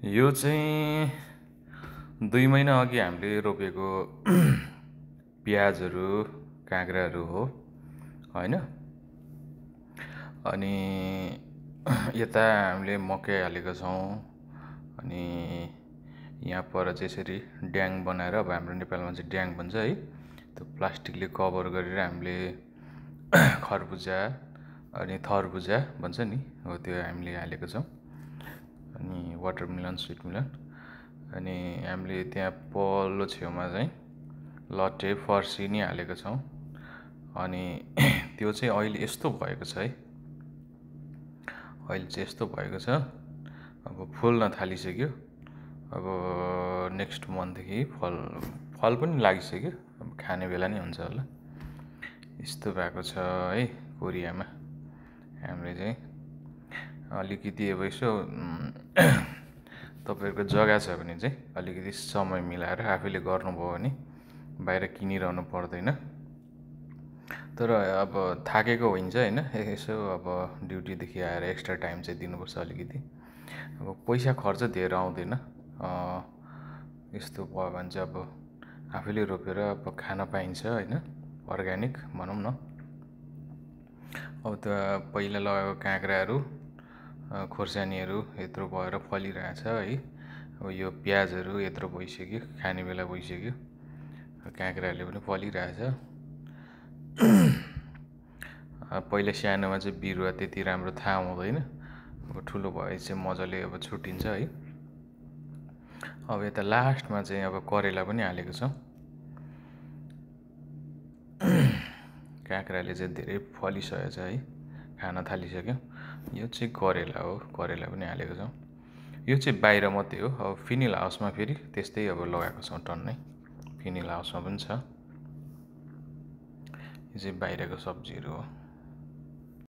यो चाहिँ 2 महिना अघि हामीले रोपेको प्याजहरू काँक्राहरू हो होइन। अनि यता हामीले मकै हालेको छौँ। अनि यहाँ पर चाहिँ यसरी ड्याङ बनाएर, अब हाम्रो नेपालमा चाहिँ ड्याङ भन्छ है, त्यो प्लास्टिकले कभर गरेर हामीले खरबुजा अनि थरबुजा भन्छ नि हो, त्यो हामीले हालेको छौँ। अनि वाटरमेलन, स्विटमेलन। अनि हामीले त्यहाँ पल्लो छेउमा चाहिँ लट्टे फर्सी नि हालेको छौँ। अनि त्यो चाहिँ अहिले यस्तो भएको छ है, अहिले चाहिँ यस्तो भएको छ, अब फुल्न थालिसक्यो। अब नेक्स्ट मन्थदेखि फल पनि लागिसक्यो, अब खाने बेला नै हुन्छ होला। यस्तो भएको छ है कोरियामा। हामीले चाहिँ अलिकति अब यसो तपाईँहरूको जग्गा छ भने चाहिँ अलिकति समय मिलाएर आफैले गर्नुभयो भने बाहिर किनिरहनु पर्दैन। तर अब थाकेको हुन्छ होइन, यसो अब ड्युटीदेखि आएर एक्स्ट्रा टाइम चाहिँ दिनुपर्छ अलिकति। अब पैसा खर्च धेरै आउँदैन। यस्तो भयो भने चाहिँ अब आफैले रोपेर अब खान पाइन्छ होइन, अर्ग्यानिक भनौँ न। अब त पहिला लगाएको काँक्राहरू, खोर्सानीहरू यत्रो भएर फलिरहेछ है। अब यो प्याजहरू यत्रो भइसक्यो, खाने बेला भइसक्यो। काँक्राहरूले पनि फलिरहेछ। पहिला सानोमा चाहिँ बिरुवा त्यति राम्रो थाहा हुँदैन, अब ठुलो भएपछि चाहिँ मजाले अब छुट्टिन्छ है। अब यता लास्टमा चाहिँ अब करेला पनि हालेको छौँ। काँक्राले चाहिँ धेरै फलिसकेको छ है, खान थालिसक्यो। यो चाहिँ करेला हो, करेला पनि हालेको छौँ। यो चाहिँ बाहिर मात्रै हो, अब फिनिल हाउसमा फेरि त्यस्तै अब लगाएको छौँ टन्नै, फिनिल हाउसमा पनि छ। यो चाहिँ बाहिरको सब्जीहरू हो।